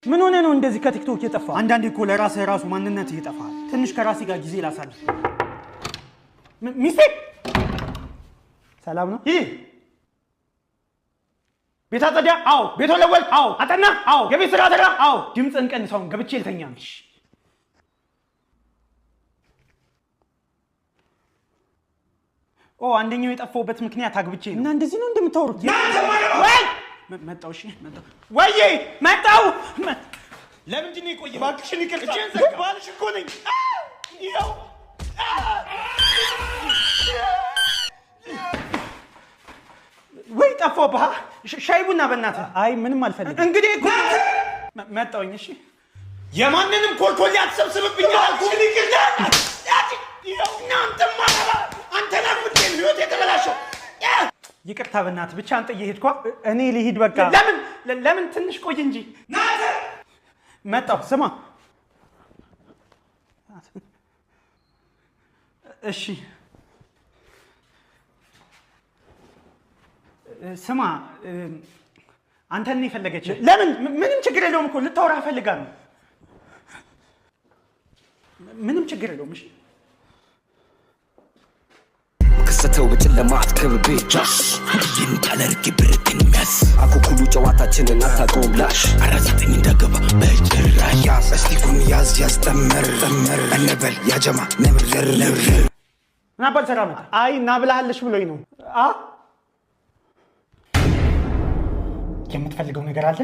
ምን ሆነ ነው እንደዚህ ከቲክቶክ የጠፋ? አንዳንዴ እኮ ለራስህ ራሱ ማንነት ይጠፋል። ትንሽ ከራሴ ጋር ጊዜ ላሳልፍ። ሚስቴ ሰላም ነው? ይህ ቤት አጸዳ? አዎ። ቤት ወለወል? አዎ። አጠና? አዎ። የቤት ስራ ሰራ? አዎ። ድምፅህን ቀንሰውን ገብቼ ልተኛ ነው። ኦ፣ አንደኛው የጠፋሁበት ምክንያት አግብቼ ነው። እና እንደዚህ ነው እንደምታወሩት? ወይ መጣሁ። እሺ መጣሁ። ወይዬ መጣሁ። ለምንድን ነው የቆየኸው? እባክሽን ይቅርታ። እጄን ዘጋ። ባልሽ እኮ ነኝ። ይኸው ወይ ጠፋሁብህ። ሻይ ቡና በእናትህ። አይ ምንም አልፈልግም። እንግዲህ እኮ መጣሁኝ። እሺ የማንንም ኮልኮሌ አትሰብስብብኝ አልኩህ። ይቅርታ። እናንተማ አንተን አግብቼ ነው ህይወት የተበላሸው። ይቅርታ በእናትህ ብቻ አንተ እየሄድኳ እኔ ልሂድ በቃ። ለምን ለምን ትንሽ ቆይ እንጂ። መጣሁ። ስማ እሺ ስማ አንተን ነው የፈለገች። ለምን? ምንም ችግር የለውም እኮ ልታወራ ፈልጋ ነው። ምንም ችግር የለውም። እሺ። ከሰተው በጨለማ አትከብቤ ጃሽ ይህን ታለርጌ ብረቴን የሚያዝ አኩኩሉ ጨዋታችንን አታውቀውም ላሽ 49 እንዳገባ በጭራሽ ያዝ እስቲኩን ያዝ ያዝ ጠመር ጠመር እንበል ያጀማ ነብር ነብር። ምን አባል ሰራ መጣ? አይ እና ብላሃለሽ ብሎኝ ነው። አ የምትፈልገው ነገር አለ?